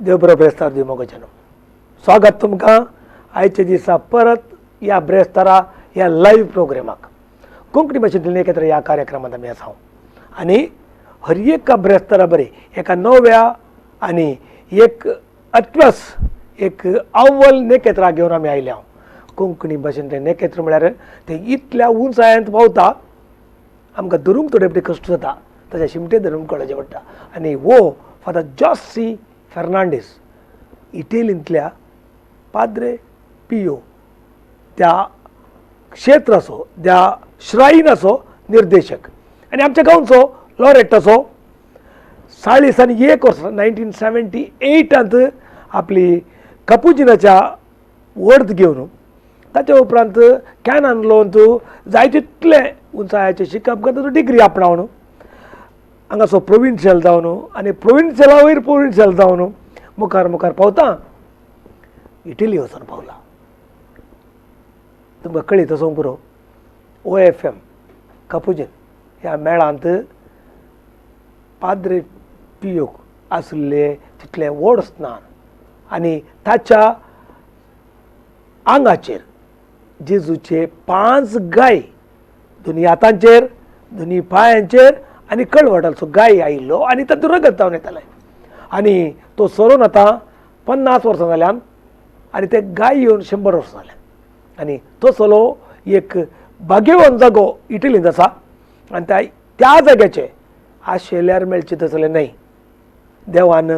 देव बरो ब्रेस्तार दी मोगाच्यानो. स्वागत तुमकां आयच्या दिसा परत ह्या ब्रेस्तारा ह्या लायव्ह प्रोग्रामाक. कोंकणी भाशेंतल्यान एकत्र ह्या कार्यक्रमांत आमी आसा आनी हर एका ब्रेस्तारा बरें एका नव्या आनी एक अत्वास एक अव्वल नेकेत्राक घेवन आमी आयल्या. कोंकणी भाशेंतलें नेकेत्र म्हळ्यार तें इतल्या उंचायेंत पावता आमकां धरूंक थोडे फावटी कश्ट जाता, ताच्या शिमटे धरून कळचें पडटा. आनी हो फादर जॉसी फेर्नांडीस इटेलींतल्या पाद्रे पियो त्या क्षेत्राचो त्या श्रायनाचो निर्देशक आनी आमच्या गांवचो लॉरेटाचो 40 आनी 1 वर्सां 1978 आपली कपुजिनाच्या वर्द घेवन ताच्या उपरांत कॅनन लोंत जाय तितलें उंचायाचें शिकप करता, तो डिग्री आपणावन हांगासो प्रोविन्शियल जावन आनी प्रोविन्शियला वयर प्रोविन्शियल जावन मुखार मुखार पावता इटली वचून पावला. तुमकां कळीत आसूंक पुरो, OFM Capuchin ह्या मेळांत पाद्रे पियोक आसले तितलें व्हड स्नान आनी ताच्या आंगाचेर जेजूचे 5 गाय, दोनी हातांचेर दोनी पांयांचेर आनी कळवटाचो गाय आयिल्लो आनी तातूंत रगत जावन येतालें. आनी तो सरोन आतां 50 वर्सां जाल्यान आनी ते गाय येवन 100 वर्सां जाल्यान आनी तो चलो एक भाग्यवान जागो इटलींत आसा आनी त्या जाग्याचे आशेल्यार मेळचें तसलें न्हय, देवान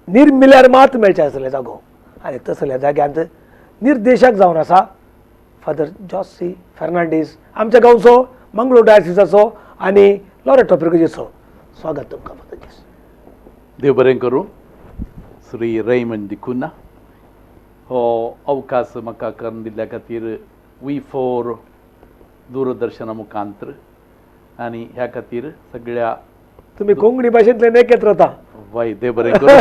निर्मिल्यार मात मेळचें आसलें जागो. आनी तसल्या जाग्यांत निर्देशक जावन आसा फादर जॉसी फेर्नांडीस, आमच्या गांवचो, मंगळूर डायसिसाचो आनी लॉरेटो पिरगजेचो. स्वागत तुमकां फादर जॉसी. देव बरें करूं. श्री रेमंड डिकुन्हा हो अवकाश म्हाका करून दिल्ल्या खातीर V4 दूरदर्शना मुखांत्र आनी ह्या खातीर सगळ्या तुमी कोंकणी भाशेंतल्यान एकत्र जाता. वय, देव बरें करूं.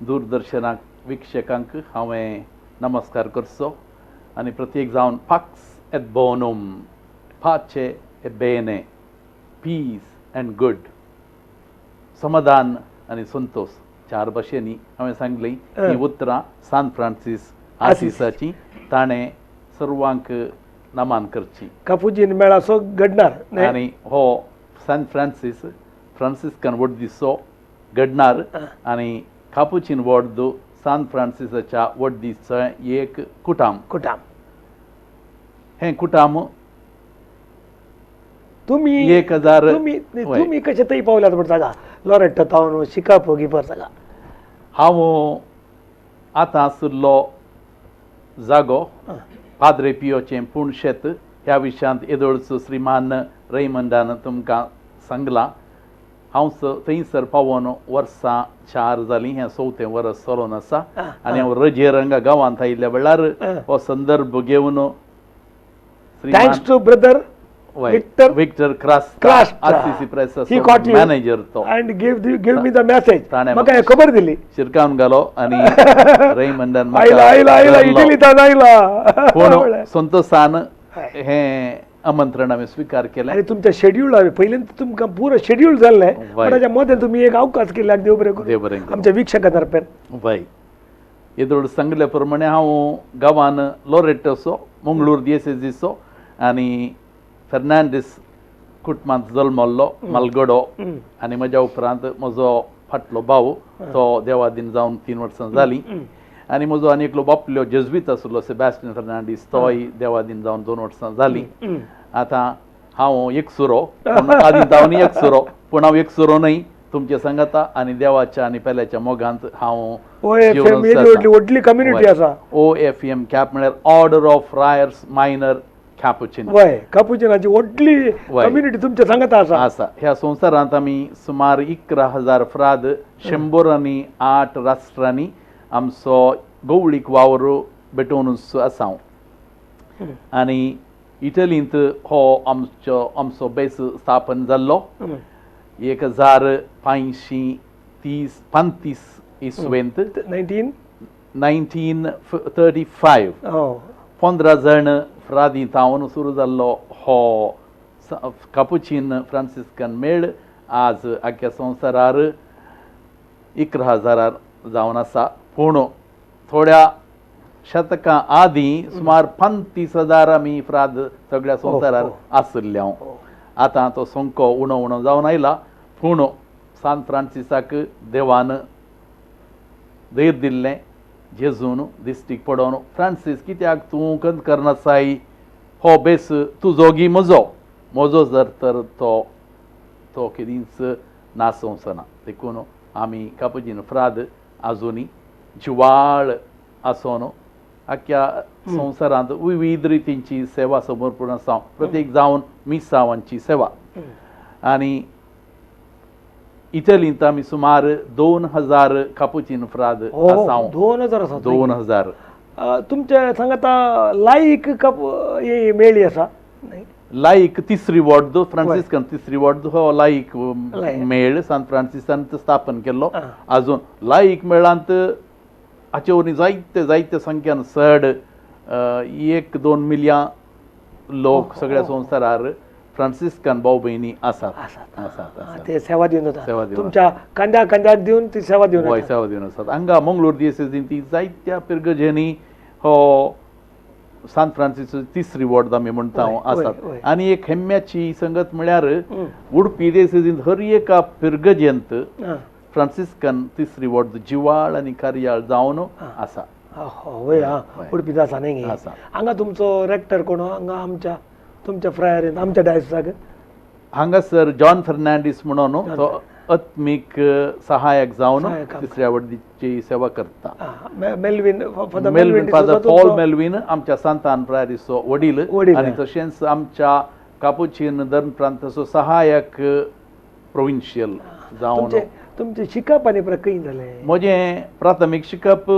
दूरदर्शनाक वीक्षकांक हांवें नमस्कार करचो आनी प्रत्येक जावन पाक्स एट बोनूम, पाचे ए बेने, पीस अँड गुड, समाधान आनी संतोष, 4 भाशेंनी हांवें सांगली ही उतरां सान फ्रांसीस आसिसाची, ताणें सर्वांक नमान करची. कापुजीन मेळाचो घडणार आनी हो सान फ्रांसीस फ्रांसिस्कन वडदीचो घडणार आनी कापुचीन वॉर्द सान फ्रांसिसाच्या वडदीचो एक कुटाम. कुटाम हें कुटाम तुमी 1000 तुमी कशें थंय पावल्यात म्हण सांगा. लॉरेटो तावन शिकप गिपर सांगा. हांव आतां आशिल्लो जागो पाद्रे पियोचें पूण शेत ह्या विशयांत येदोळचो श्रीमान रेमंडान तुमकां सांगलां. हांव थंयसर पावोन वर्सां 4 जालीं, हें चवथें वर्स चलोन आसा आनी हांव रजेर हांगा गांवांत आयिल्ल्या वेळार हो संदर्भ घेवन thanks to brother Victor Crasta, RCC press manager तो, and give me the message. म्हाका खबर दिली, शिरकावन घालो आनी रेमंडान आयला आयला आयला इटली तान आयला. पूण संतोषान हें आमंत्रण आमी स्विकार केलें. आनी तुमचें शेड्यूल हांवें पयलीं तुमकां पुरो शेड्यूल जाल्लें, पण ताच्या मदें तुमी एक अवकाश केल्ल्याक देव बरें करूं, देव बरें करूं आमच्या वीक्षकां तर्फेन. वय, येदोळ सांगल्या प्रमाणे हांव गांवान लोरेटोचो, मंगळूर दियेसेजीचो आनी फेर्नांडीस कुटुंबांत जल्मल्लो मालगडो आनी म्हज्या उपरांत म्हजो फाटलो भाव तो देवादीन जावन 3 वर्सां जालीं आनी म्हजो आनी एकलो बापल्यो जेज्वीत आशिल्लो सेबास्टियन फेर्नांडीस, तोय देवादीन जावन 2 वर्सां जालीं. आतां हांव एकसुरो, पूण आदीं जावन एकसुरो, पूण हांव एकसुरो न्हय, तुमचे सांगाता आनी देवाच्या आनी पेल्याच्या मोगांत हांव. व्हडली कम्युनिटी आसा OFM cap म्हळ्यार ऑर्डर ऑफ फ्रायर्स मायनर कॅपुचिन. वय, कॅपुचिनाची व्हडली कम्युनिटी तुमच्या सांगाता आसा. आसा. ह्या संवसारांत आमी सुमार 11,000 फ्राद 108 राष्ट्रांनी आमचो गवळीक वावर भेटोवन आसा. आनी इटलींत हो आमचो बेस स्थापन जाल्लो 1535 इसवेंत, 1935. 15 जण फ्रादी तावन सुरू जाल्लो हो कापुचीन फ्रांसिस्कन मेळ आज आख्या संवसारार 11,000 जावन आसा. पूण थोड्या शतकां आदीं सुमार 35,000 आमी फ्राद सगळ्या संवसारार आशिल्ले. आतां तो संको उणो उणो जावन आयला. पूण सांत फ्रांसिसाक देवान धैर्य दिल्लें, जेजून दिश्टीक पडोवन, फ्रांसीस कित्याक तूं खंत करनासाय, हो बेस तुजो गी म्हजो, म्हजो जर तर तो तो केदींच नासोवचो. देखून आमी कापुजीन फ्राद आजुनी जिवाळ आसोन आख्या संवसारांत विविध रितींची सेवा समर्पण आसा, प्रत्येक जावन मिसावांची सेवा. आनी इटलींत आमी सुमार 2,000 कापुचीन फ्राद आसा. 2,000 आसा. 2,000. तुमचे सांगाता लायक कप मेळी आसा? लायक तिसरी वॉर्ड, फ्रांसिस्कन तिसरी वॉर्ड हो लायक मेळ सांत फ्रांसिसान स्थापन केल्लो. आजून लायक मेळांत हाचे वरवीं जायते जायते संख्यान चड 1-2 मिलयां लोक सगळ्या संवसारार फ्रांसिस्कन भाव भयणी आसात. ते सेवा दिवन जाता, तुमच्या कांद्या कांद्याक दिवन ती सेवा दिवन, हय सेवा दिवन आसात. हांगा मंगळूर दियसेजीन ती जायत्या पिरगजेंनी हो सांत फ्रांसीस तिसरी वॉर्ड आमी म्हणटा आसात. आनी एक हेम्म्याची संगत म्हळ्यार उडपी दियसेजींत हर एका पिरगजेंत फ्रांसिस्कन तिसरी वॉर्ड जिवाळ आनी कार्याळ जावन आसा. हय, उडपींत आसा न्ही. हांगा तुमचो रेक्टर कोण हांगा आमच्या तुमच्या फ्रायरीन आमच्या डायसाक? हांगासर जॉन फर्नांडीस म्हणून तो आत्मीक सहायक जावन तिसऱ्या वॉर्डीची सेवा करता. मेल्विन, मेल्विन फादर पॉल मेल्विन आमच्या सांतान फ्रायरीचो वडील, आनी तशेंच आमच्या कापुचीन धर्म प्रांताचो सहायक प्रोविन्शियल जावन. तुमचें शिकप आनी खंय जालें? म्हजें प्राथमीक शिकप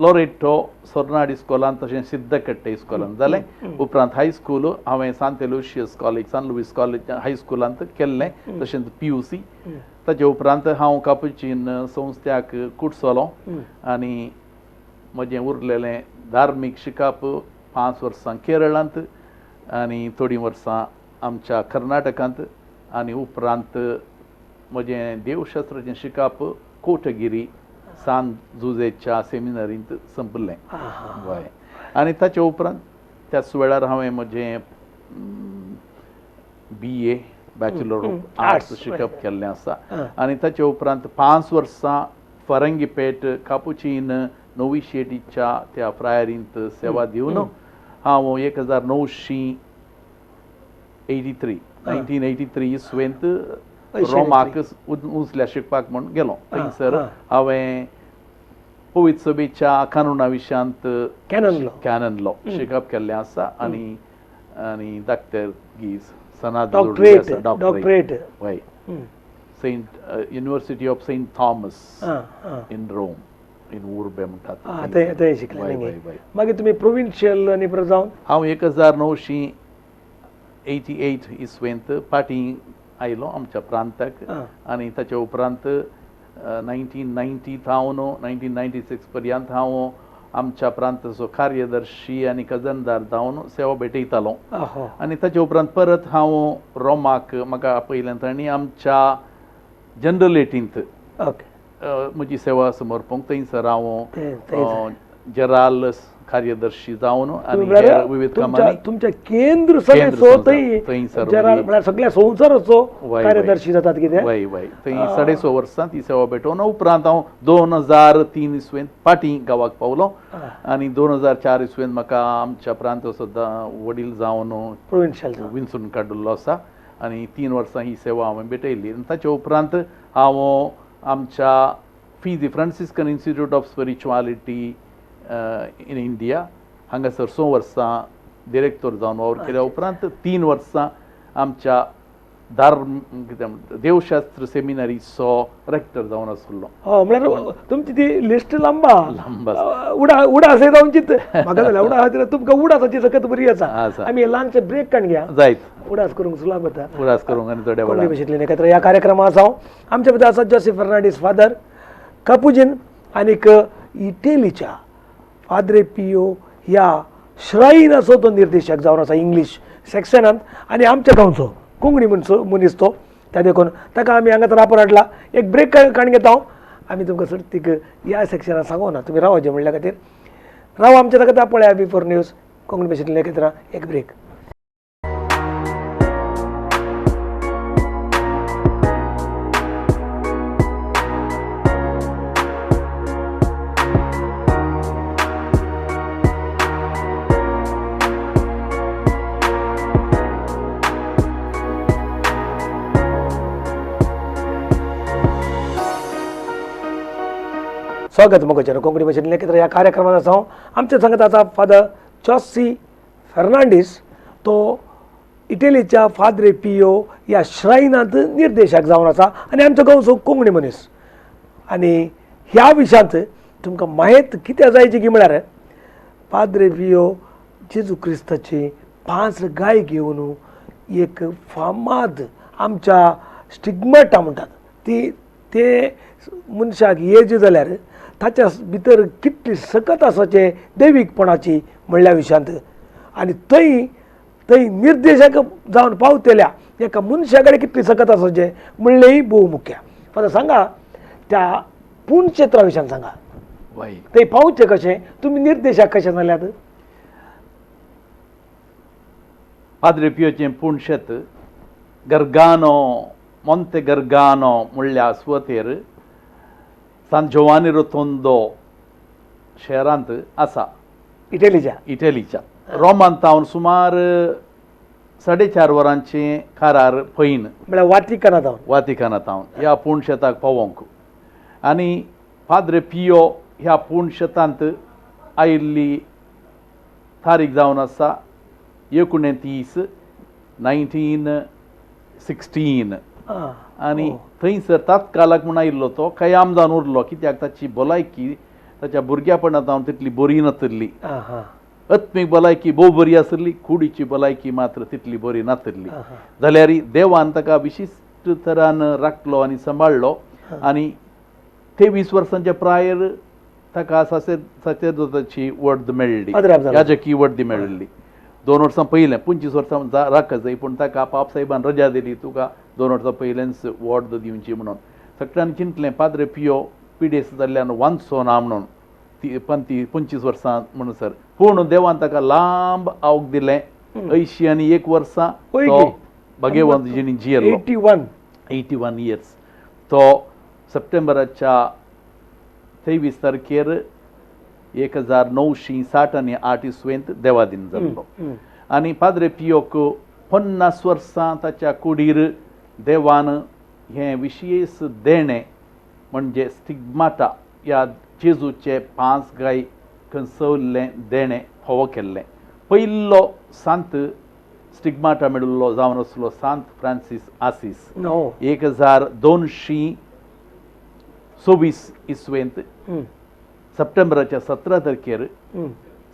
लोरेटो सोर्नाड इस्कोलान तशें सिद्धकट्टे इस्कोलान जालें. उपरांत हायस्कूल हांवें Sant Aloysius college, San Luis college हायस्कुलांत केल्लें, तशेंच PUC. ताचे उपरांत हांव कापुचीन संस्थ्याक कुटसलो आनी म्हजें उरलेलें धार्मीक शिकप 5 वर्सां केरळांत आनी थोडीं वर्सां आमच्या कर्नाटकांत, आनी उपरांत म्हजें देवशास्त्राचें शिकप कोटगिरी सान जुजेच्या सेमिनरींत संपलें. हय, आनी ताचे उपरांत त्याच वेळार हांवें म्हजें BA bachelor of arts शिकप केल्लें आसा. आनी ताचे उपरांत 5 वर्सां फरंगीपेट कापुचीन नोविशेटीच्या त्या फ्रायरींत सेवा दिवन हांव 1983 1983 इसवेंत रोमाक उंचल्या शिकपाक म्हूण गेलो. थंयसर हांवें पवित्र सभेच्या कानुना विशयांत कॅनन लॉ शिकप केल्लें आसा. आनी आनी डाक्टर गीज सनाद डॉक्टरेट, हय, Saint University of Saint Thomas in Rome in Urbe म्हणटात थंय शिकले. मागीर तुमी प्रोविन्शियल आनी जावन हांव 1988 इसवेंत फाटीं आयलो आमच्या प्रांताक. आनी ताचे उपरांत 1990 थावन 1996 पर्यंत हांव आमच्या प्रांताचो कार्यदर्शी आनी खजनदार जावन सेवा भेटयतालो. आनी ताचे उपरांत परत हांव रोमाक म्हाका आपयलें आनी आमच्या जनरलेटींत म्हजी सेवा समर्पूंक थंयसर हांव जेराल कार्यदर्शी जावन आनी विविध कामांनी तुमच्या केंद्र सभेचो थंय सगळ्या संवसाराचो कार्यदर्शी जातात कितें. वय वय, थंय 2.5 वर्सां ती सेवा भेटोवन उपरांत हांव 2003 इसवेंत फाटीं गांवाक पावलो. आनी 2004 इसवेंत म्हाका आमच्या प्रांताचो वडील जावन प्रोविन्शियल विंचून काडिल्लो आसा. आनी 3 वर्सां ही सेवा हांवें भेटयली. आनी ताचे उपरांत हांव आमच्या Fiji Franciscan Institute of Spirituality in India हांगासर 6 वर्सां डिरेक्टर जावन वावर केल्या उपरांत 3 वर्सां आमच्या धर्म कितें म्हणटा देवशास्त्र सेमिनरीचो रेक्टर जावन आसलो. हय, म्हळ्यार तुमची ती लिस्ट लांबा लांब उडा उडास जावन चित म्हाका जाल्यार उडा खातीर तुमकां उडासाची सकत बरी आसा. आमी ल्हानशे ब्रेक काडून घ्या जायत उडास करूंक सुलाभ जाता, उडास करूंक आनी थोड्या वेळान भशेंतल्यान एकत्र ह्या कार्यक्रमा आसा. आमच्या भितर आसा जोसेफ फर्नांडीस फादर कापुजीन आनीक इटेलीच्या फाद्रे पियो ह्या श्रायनाचो तो निर्देशक जावन आसा इंग्लीश सेक्शनांत, आनी आमच्या गांवचो कोंकणी मनीस तो, त्या देखून ताका आमी हांगा तर आपोवन हाडला. एक ब्रेक काडून घेता हांव. आमी तुमकां सर्तीक ह्या सेक्शनान सांगूना, तुमी रावचें म्हणल्या खातीर राव आमच्या ताका पळया बी फोर न्यूज कोंकणी भाशेंतल्यान एकत्र एक ब्रेक. स्वागत मोगचें कोंकणी भाशेंतल्यान एकत्र ह्या कार्यक्रमांत आसा. आमच्या सांगत आसा फादर चॉसी फेर्नांडीस, तो इटलीच्या फाद्रे पियो ह्या श्रायनांत निर्देशक जावन आसा आनी आमचो गांवचो कोंकणी मनीस. आनी ह्या विशयांत तुमकां म्हायत कितें जायची की म्हळ्यार पाद्रे पियो जेजू क्रिस्ताची 5 गाय घेवन एक फामाद आमच्या स्टिग्माटा म्हणटात ती ते मनशाक येज जाल्यार ताच्या भितर कितली सकत आसाचे दैवीकपणाची म्हणल्या विशयांत आनी थंय थंय निर्देशक जावन पावतल्या एका मनशा कडेन कितली सकत आसाचे म्हणलेंय भोव मुख्य. आतां सांगा त्या पूण क्षेत्रा विशयान सांगा, थंय पावचें कशें, तुमी निर्देशक कशें जाल्यात? पाद्रे पियोचें पूण शेत गर्गानो मोंते गर्गानो म्हणल्या सुवातेर सान जोवानी रोतोंदो शहरांत आसा, इटलीच्या इटलीच्या रोमान तावन सुमार 4.5 वरांचे कारार पैन म्हळ्यार वातिकाना तावन, वातिकाना तावन ह्या पूण शेताक पावोंक. आनी पाद्रे पियो ह्या पूण शेतांत आयिल्ली तारीख जावन आसा 29 1916. आनी थंयसर तात्कालाक म्हूण आयिल्लो तो कयाम जावन उरलो, कित्याक ताची भलायकी ताच्या भुरग्यापणांत जावन तितली बरी नाशिल्ली. आत्मीक भलायकी भोव बरी आशिल्ली, कुडीची भलायकी मात्र तितली बरी नाशिल्ली. जाल्यार देवान ताका विशिश्ट तरान राखलो आनी सांबाळ्ळो आनी 23 वर्सांच्या प्रायर ताका सासेर्दोताची वर्द मेळ्ळी, याजकी वर्दी मेळ्ळी. 2 वर्सां पयलें 25 वर्सां राखत जाय, पूण ताका पाप साहेबान रजा दिली, तुका 2 वर्सां पयलेंच वर्द दिवची म्हणून. सगळ्यांनी चिंतलें पाद्रे पियो पिडेस जाल्ल्यान वांचो ना म्हणून 25 वर्सां म्हणून सर, पूण देवान ताका लांब आवक दिलें, 81 वर्सां तो भगेवंत जिणी जियेल्लो, 81 इयर्स. तो सप्टेंबराच्या 23 तारखेर 1968 इसवेंत देवादीन जाल्लो. आनी पाद्रे पियोक 50 वर्सां ताच्या कुडीर देवान हें विशेश देणें म्हणजे स्टिग्माटा ह्या जेजूचे 5 गाय कंसवल्लें देणें फावो केल्लें. पयलो सांत स्टिग्माटा मेळिल्लो जावन आसलो सांत फ्रांसीस आसीस, 1224 इसवेंत सप्टेंबराच्या 17 तारखेर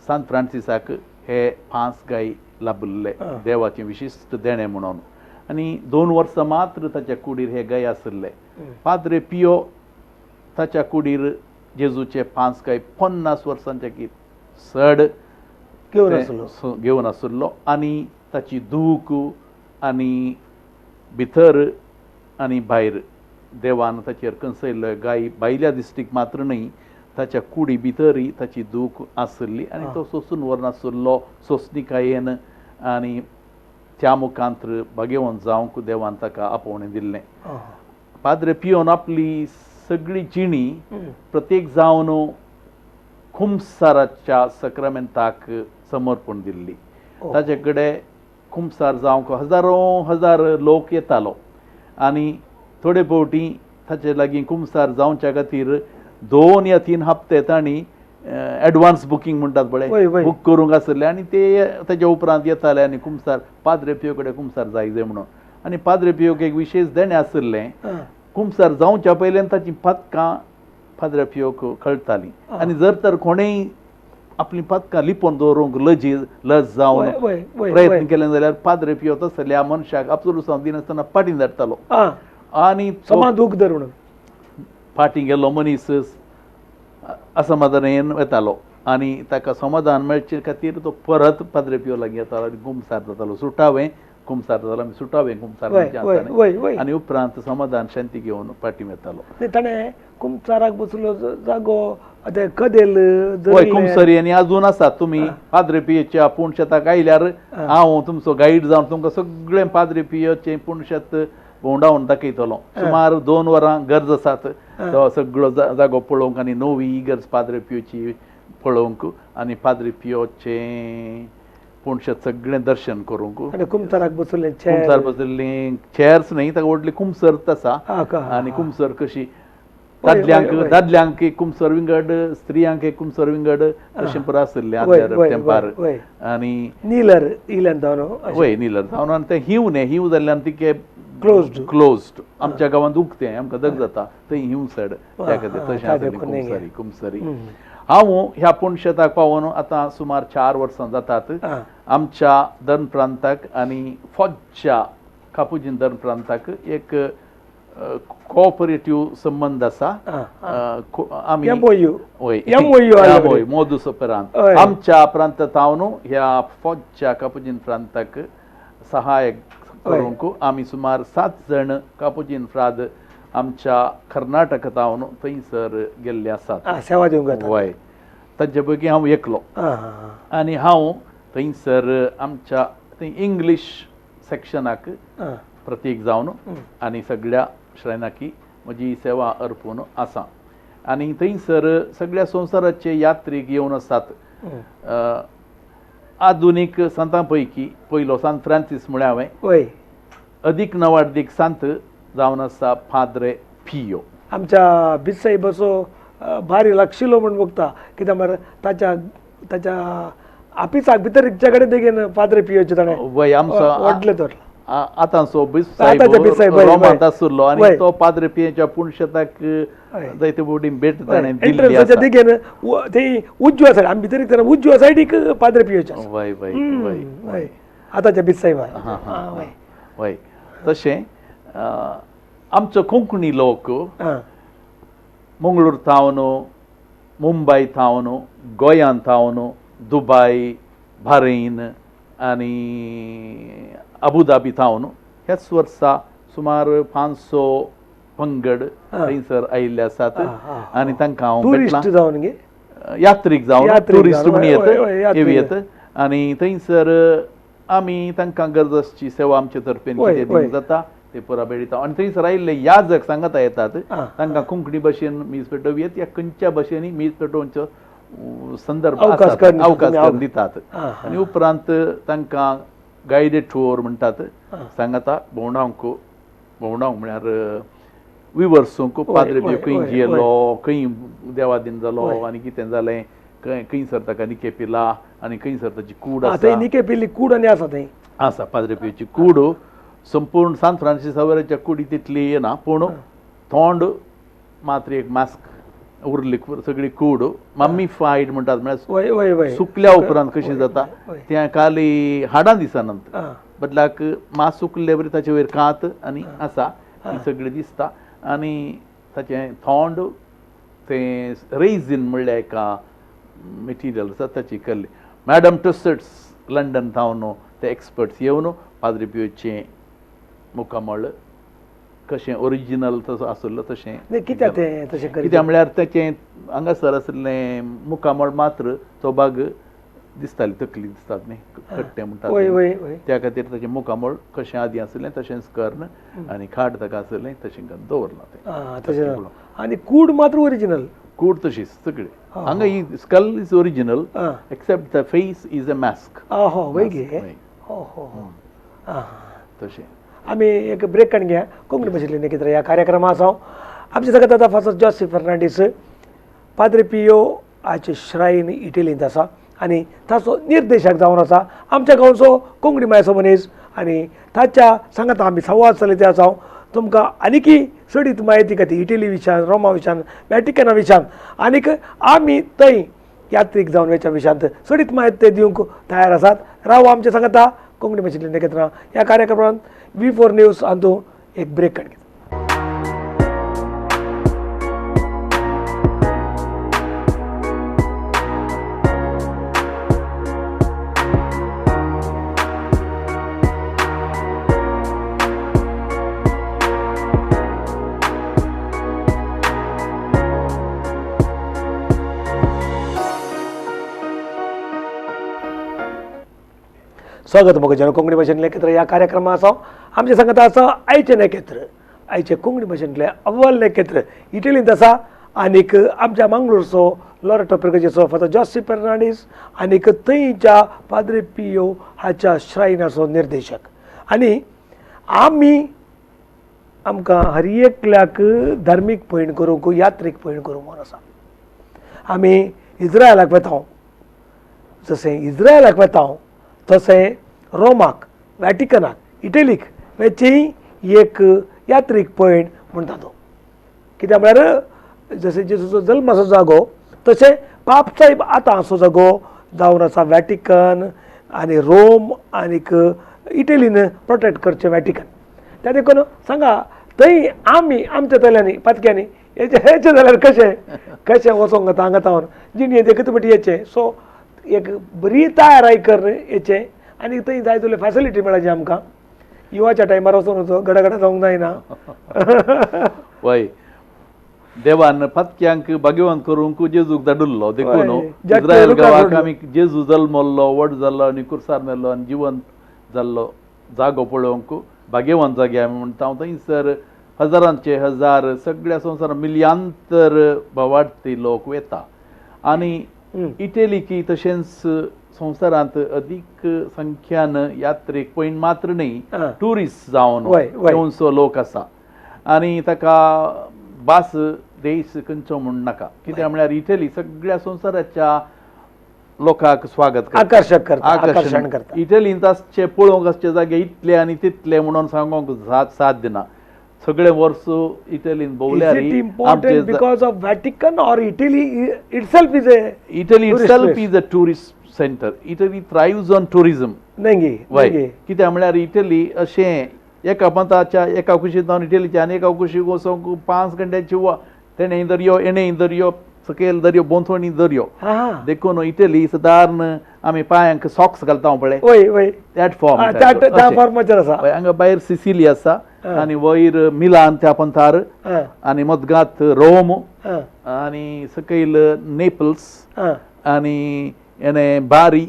सांत फ्रांसिसाक हे 5 गाय लाभिल्ले देवाचें विशिश्ट देणें म्हणून. आनी 2 वर्सां मात्र ताच्या कुडीर हे गाय आशिल्ले. पाद्रे पियो ताच्या कुडीर जेजूचे 5 गाय 50 वर्सांच्या की चड घेवन आशिल्लो आनी ताची दूख आनी भितर आनी भायर देवान ताचेर कंसयल्लो गाय भायल्या दिश्टीक मात्र न्हय, ताच्या कुडी भितरय ताची दूख आशिल्ली आनी तो सोंसून व्हरनाशिल्लो सोंसणिकायेन आनी त्या मुखांत भागेवंत जावंक देवान ताका आपोवणें दिल्लें. पाद्रे पियोन आपली सगळी जिणी प्रत्येक जावन कुमसाराच्या सक्रामेंताक समर्पण दिल्ली. ताचे कडेन कुमसार जावंक हजारो हजार लोक येतालो आनी थोडे फावटी ताचे लागीं कुमसार जावच्या खातीर 2 या 3 हप्ते तांणी एडवान्स बुकींग म्हणटात पळय, बूक करूंक आशिल्ले आनी ते ताच्या उपरांत येताले आनी कुमसार पाद्रे पियो कडेन कुमसार जाय जाय म्हणून. आनी पाद्रे पियोक एक विशेश देणें आशिल्लें, कुमसार जावच्या पयल्यान ताचीं पातकां पाद्रे पियोक कळटालीं आनी जर तर कोणेय आपलीं पातकां लिपोवन दवरूंक लज जावन प्रयत्न केले जाल्यार पाद्रे पियो तसल्या मनशाक अब्सोल्युसांव दिनासतना फाटीं धाडटालो आनी दूख धरून फाटीं गेल्लो मनीस असमाधानान वतालो आनी ताका समाधान मेळचे खातीर तो परत पाद्रे पियो लागीं येतालो आनी कुमसार जातालो, सुटावें कुमसार जालो, आमी सुटावें कुमसार आनी उपरांत समाधान शांती घेवन फाटीं वतालो. ताणें कुमसाराक बसलो जागो कदेल वय कुमसरी आनी अजून आसा. तुमी पाद्रे पियोच्या पुणशेताक आयल्यार हांव तुमचो गायड जावन तुमकां सगळें पाद्रे पियोचें पुणशेत भोंवडावन दाखयतलो. सुमार 2 वरां गरज आसात तो सगळो जागो पळोवंक आनी नवी इगर्ज पाद्रे पियोची पळोवंक आनी पाद्रे पियोचें पुणशेत सगळें दर्शन करूंक. कुमसाराक बसले, कुमसार बसल्ली चेअर्स न्ही, ताका व्हडली कुमसर आसा आनी कुमसर कशी दादल्यांक दादल्यांक एक कुमसर विंगड, स्त्रियांक एक कुमसर विंगड अशें पुरो आशिल्लें आदल्या तेंपार. आनी निलर इल्यान जावन, वय निलर जावन, आनी तें हिंव न्ही, हिंव जाल्ल्यान तिके क्लोज्ड क्लोज्ड. आमच्या गांवांत उगतें आमकां दग जाता थंय हिंव चड, त्या खातीर तशें आसलें कुमसरी. कुमसरी हांव ह्या पुणशेताक पावोन आतां सुमार 4 वर्सां जातात. आमच्या धर्म प्रांताक आनी फौजच्या कापुजीन धर्म प्रांताक एक कोऑपरेटिव्ह संबंद आसा. आमी मोदूस ऑपेरांत आमच्या प्रांतांत ह्या फौजच्या कापुजीन प्रांताक सहाय्य करूंक आमी सुमार 7 जण कापुजीन फ्राद आमच्या कर्नाटका तावन थंयसर गेल्ले आसात सेवा दिवंक. वय तांचे पैकी हांव एकलो आनी हांव थंयसर आमच्या थंय इंग्लीश सेक्शनाक प्रतीक जावन आनी सगळ्या श्रेणाकी म्हजी सेवा अर्पून आसा. आनी थंयसर सगळ्या संवसाराचे यात्रीक येवन आसात. आधुनीक संतां पैकी पयलो सांत फ्रांसीस म्हळ्यार हांवें, अदीक नवार्दीक सांत जावन आसा पाद्रे पियो. आमच्या बिसाहेबाचो भारी लागशिल्लो म्हूण बघता, कित्याक म्हळ्यार ताच्या ताच्या आपिसाक भितर रिगच्या कडेन देगेन पाद्रे पियोचें ताणें वय आमचो व्हडलें तर आतांचो बिसाहेब रोमांत आशिल्लो आनी तो पाद्रे पियोच्या पुणशेताक जायते फावटी भेट ताणें दिल्ली आसा. देगेन थंय उजव्या सायड आमी भितर रिगतना उजव्या सायडीक पाद्रे पियोचें. वय वय वय वय आतांच्या बिसाहेबा. वय तशें आमचो कोंकणी लोक मंगळूर थावन, मुंबय थावन, गोंयांत थावन, दुबाय, बारेन आनी अबुधाबी थावन ह्याच वर्सा सुमार 500 पंगड थंयसर आयिल्ले आसात आनी तांकां हांव भेटलां. यात्रीक जावन ट्युरिस्ट म्हूण येत येत आनी थंयसर आमी तांकां गरज आसची सेवा आमचे तर्फेन कितें दिवंक जाता ते पुरा भेटयता. आनी थंयसर आयिल्ले याजक सांगता येतात तांकां कोंकणी भाशेन मीस पेटोवं येत या खंयच्या भाशेनी मीस पेटोवचो संदर्भ अवकाश करून दितात. आनी उपरांत तांकां गायडेड टूर म्हणटात, सांगता भोंवडावंक, भोंवडावंक म्हळ्यार विवर्सूंक पाद्रे पियो खंय जियेलो, खंय देवादीन जालो आनी कितें जालें, खंय खंयसर ताका निके पिला आनी खंयसर ताची कूड आसा. निके पिल्ली कूड आनी आसा थंय आसा पाद्रे पियोची कूड संपूर्ण सांत फ्रांसीस सावेराच्या कुडी तितली येना, पूण तोंड मात्र एक मास्क उरली, सगळी कूड मम्मीफायड म्हणटात, म्हळ्यार सुकल्या उपरांत कशी जाता तें खाली हाडां दिसनात, बदलाक मास सुकल्ले वरी ताचे वयर कात आनी आसा ती सगळी दिसता. आनी ताचें तोंड तें रेझीन म्हणल्यार एका मटेरियल आसा ताची केल्ली. मॅडम टुसेट्स लंडन थावन ते एक्सपर्ट्स येवन पाद्रे पियोचें मुखामळ कशें ओरिजिनल तसो आशिल्लो तशें कित्याक तें तशें कित्याक म्हळ्यार ताचें हांगासर आशिल्लें मुखामळ मात्र तो भाग दिसताली, तकली दिसतात न्ही कट्टें म्हणटात त्या खातीर ताचें मुखामळ कशें आदीं आशिल्लें तशेंच कर्ण आनी खाड ताका आशिल्लें तशें करून दवरलां तें. तशें आनी कूड मात्र ओरिजिनल, कूड तशीच सगळी हांगा ही skull is original except the face is a mask. हो हो तशें आमी एक ब्रेक काडून घ्या. कोंकणी भाशेंतली निकित्र ह्या कार्यक्रमा आसा. आमचे सगळ्यात आतां फासत जोसेफ फर्नांडीस पाद्रे पियो हाचे श्रायन इटलींत आसा आनी ताचो निर्देशक जावन आसा आमच्या गांवचो कोंकणी मायसो मनीस आनी ताच्या सांगाता आमी संवाद चलयते आसा. तुमकां आनीकय चडीत म्हायती खातीर इटली विशयान, रोमा विशयान, वॅटिकना विशयान आनीक आमी थंय यात्रीक जावन वयच्या विशयांत चडीत म्हायती दिवंक तयार आसात. राव आमच्या सांगाता कोंकणी भाशेंतली निकेतना ह्या कार्यक्रमांत V4 news हातूंत एक ब्रेक काडून. स्वागत मोगजन कोंकणी भाशेंतलें एकत्र ह्या कार्यक्रमा आसा. आमचे सांगता आसा आयचें नखेत्र, आयचें कोंकणी भाशेंतलें अव्वल नखेत्र इटलींत आसा आनीक आमच्या मंगळूरचो लॉरेटो पिरगजेचो फादर जॉसी फेर्नांडीस आनीक थंयच्या पाद्रे पियो हाच्या श्रायनाचो निर्देशक. आनी आमी आमकां हर एकल्याक धार्मीक पयण करूंक, यात्रीक पयण करूंक म्हूण आसा. आमी इज्रायलाक वता, जशें इज्रायलाक वता तशें रोमाक, वॅटिकनाक, इटलीक वेची एक यात्रीक पयण म्हणटा तो. कित्याक म्हळ्यार जशें जेजूचो जल्माचो जागो तशें पापसाहेब आतां असो जागो जावन आसा वॅटिकन आनी रोम आनीक इटलीन प्रोटेक्ट करचें वॅटिकन. त्या देखून सांगा थंय आमी आमच्या तल्यांनी पातक्यांनी हेचे जाल्यार कशें कशें वचोंक जाता हांगा तावन जिणेंत एकच पटी येचें. सो एक बरी तयाराय कर येचें आनी थंय जाय तुले फॅसिलिटी मेळाची आमकां. युवाच्या टायमार वचोन वचो गडागडा जावंक जायना. वय, देवान पातक्यांक भाग्यवंत करूंक जेजूक धाडिल्लो देखून इज्रायल गांवाक आमी जेजू जल्मल्लो, व्हड जाल्लो आनी कुर्सार मेल्लो आनी जिवंत जाल्लो जागो पळोवंक भाग्यवंत जागे आमी म्हणटा. थंयसर हजारांचे हजार सगळ्या संवसारांत मिलयांतर भावार्थी लोक वता. आनी इटलीकी तशेंच संवसारांत अदीक संख्यान यात्रेक पयण मात्र न्ही, ट्युरिस्ट जावन येवचो लोक आसा. आनी ताका भास देश खंयचो म्हूण नाका, कित्याक म्हळ्यार इटली सगळ्या संवसाराच्या लोकांक स्वागत करता, आकर्शक करता, आकर्शण करता. इटलींत आसचे पळोवंक आसचे जागे इतले आनी तितले म्हणून सांगूंक साध्य ना. सगळे वर्स इटलीन भोंवल्यार because of Vatican or Italy itself is a Italy itself is a tourist centre. Italy thrives on tourism. वय, कित्याक म्हळ्यार इटली अशें एका पंथाच्या एका कुशींत जावन इटलीच्या आनी एका कुशीक वचोंक 5 घंट्याची वा तेणें दर्यो, एणें दर्यो, सकयल दर्यो, भोंवतणी दर्यो. देखून इटली सदारण आमी पांयांक सॉक्स घालता पळय, that form त्या फॉर्माचेर आसा. हांगा भायर सिसिली आसा आनी वयर मिलान त्या पंथार आनी मदगात रोम आनी सकयल नेपल्स आनी एणे बारी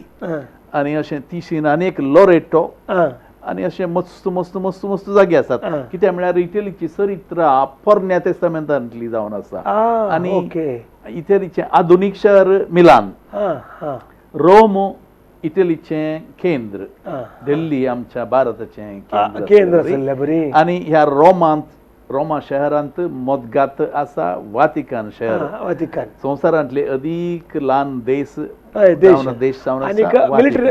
आनी अशें तिशीन आनी एक लोरेटो आनी अशें मस्त मस्त मस्त मस्त जागे आसात. कित्याक म्हळ्यार इटलीची चरित्र पोरण्या तेस्तामेंतांतली जावन आसा. आनी इटलीचें आधुनीक शहर मिलान, रोम इटलीचें केंद्र, दिल्ली आमच्या भारताचें केंद्र. आनी ह्या रोमांत, रोमा शहरांत मदगात आसा वातिकान शहर, संवसारांतले अदीक ल्हान देश देश जावन आसा,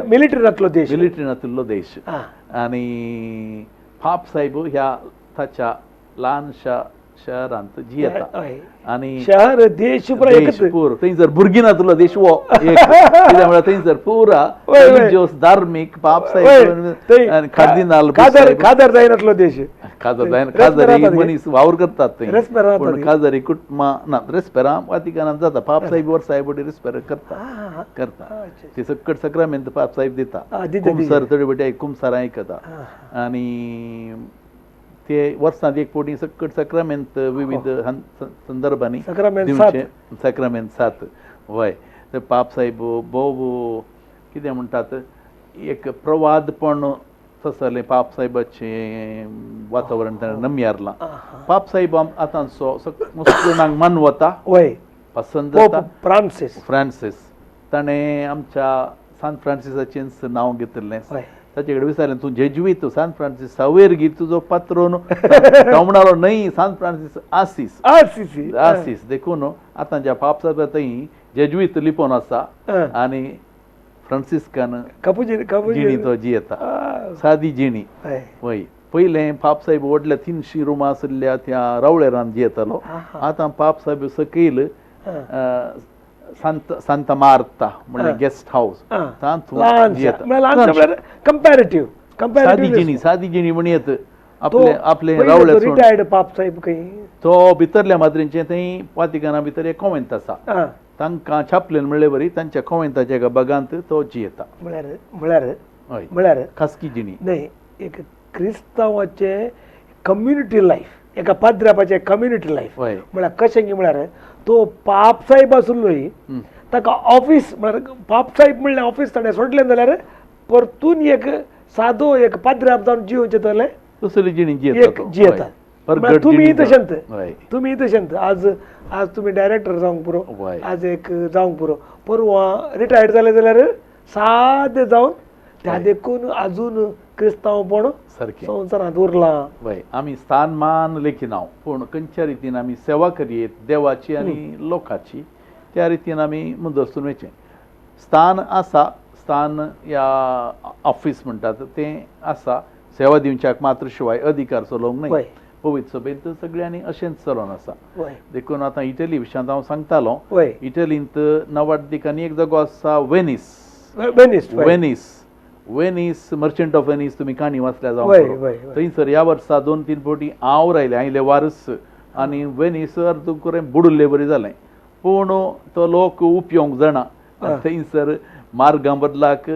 मिलिटरी नातलो देश, मिलिटरी नातिल्लो देश. आनी पाप साहेब ह्या ताच्या ल्हानशा शहरांत जियेता. आनी शहर देश पूर थंयसर भुरगीं नातलो देश हो कित्याक म्हळ्यार थंयसर पुरा रिलिजियस धार्मीक पाप साहेब आनी कार्दिनाल कादर जायनातलो देश, काजर जायना, काजारी मनीस वावर करतात थंय, पूण काजारी कुटुंबां ना रेस्पेरां वातिकानांत जाता. पाप साहेब वर्सा पटी रेस्पेर करता करता ते सकट सक्रामेंत पाप साहेब दिता. कुमसर थोडे पटी कुमसारां आयकता आनी ते वर्सांत एक फावटी सकट सक्रामेंत विविध संदर्भांनी दिवचें सक्रामेंत 7. वय, ते पाप साहेब भोव कितें म्हणटात एक प्रवादपण तसलें पाप साहेबाचें वातावरण ताणें नमयारलां. पाप साहेब आतांचो मस्त जाणांक मानवता, वय पसंत जाता. फ्रांसीस, फ्रांसीस ताणें आमच्या सान फ्रांसिसाचेंच नांव घेतिल्लें. ताचे कडेन विचारलें, तूं जेजुईत, सान फ्रांसीस सावेर गी तुजो पात्रोन? तो म्हणालो न्हय, सान फ्रांसीस आसीस, आसीस. देखून आतां ज्या पाप साहेबा थंय जेजुईत लिपोवन आसा आनी फ्रांसिस्कान जिणी तो जियेता, सादी जिणी. वय, पयलें पाप साहेब व्हडल्या 300 रुमां आशिल्ल्या त्या रावळेरान जियेतालो. आतां पाप साहेब सकयल सांता मार्ता म्हणल्यार गेस्ट हावस तातूंत जियेता. कंपॅरेटिव्ह सादी जिणी, सादी जिणी म्हण येत आपले आपले रावळे रिटायर्ड पाप साहेब खंय तो भितरल्या माद्रींचें थंय वातिकाना भितर एक कॉमेंत आसा, तांकां छापलेन म्हणले बरी तांच्या कॉमेंताच्या एका बागांत तो जियेता. म्हळ्यार म्हळ्यार म्हळ्यार खासगी जिणी न्हय, एक क्रिस्तांवाचें कम्युनिटी लायफ, एका पाद्रापाचें कम्युनिटी लायफ म्हळ्यार कशें की म्हळ्यार तो पाप साहेब आशिल्लो ताका ऑफिस म्हळ्यार पाप साहेब म्हणलें ऑफिस ताणें सोडलें जाल्यार परतून एक सादो एक पाद्राब जावन जियोवचें जालें दुसरी जिणी एक जियेता. तुमी तशेंच, तुमी तशेंच आज आज तुमी डायरेक्टर जावंक पुरो, आज एक जावंक पुरो, परवां रिटायर्ड जाले जाल्यार सादे जावन त्या देखून आजून क्रिस्तांवपण सारकें संवसारांत उरलां. वय आमी स्थान मान लेखिना पूण खंयच्या रितीन आमी सेवा करयेत देवाची आनी लोकाची त्या रितीन आमी मुदरसून वयचें. स्थान आसा, स्थान ह्या ऑफीस म्हणटात तें आसा, सेवा दिवच्याक मात्र शिवाय अधिकार चलोवंक न्हय. पवित्र सभेंत सगळ्यांनी अशेंच चलोवन आसा. देखून आतां इटली विशयांत हांव सांगतालो, इटलींत नवाड्दीक आनी एक जागो आसा Venice. Venice, Venice, Venice, merchant of Venice तुमी काणी वाचल्या जावं. थंयसर ह्या वर्सा 2-3 फावटी हांव रायलें, आयले वारस आनी वेनीस अर्द बुडुल्ले बरी जालें पूण तो लोक उपयोग जाणा. थंयसर मार्गां बदलाक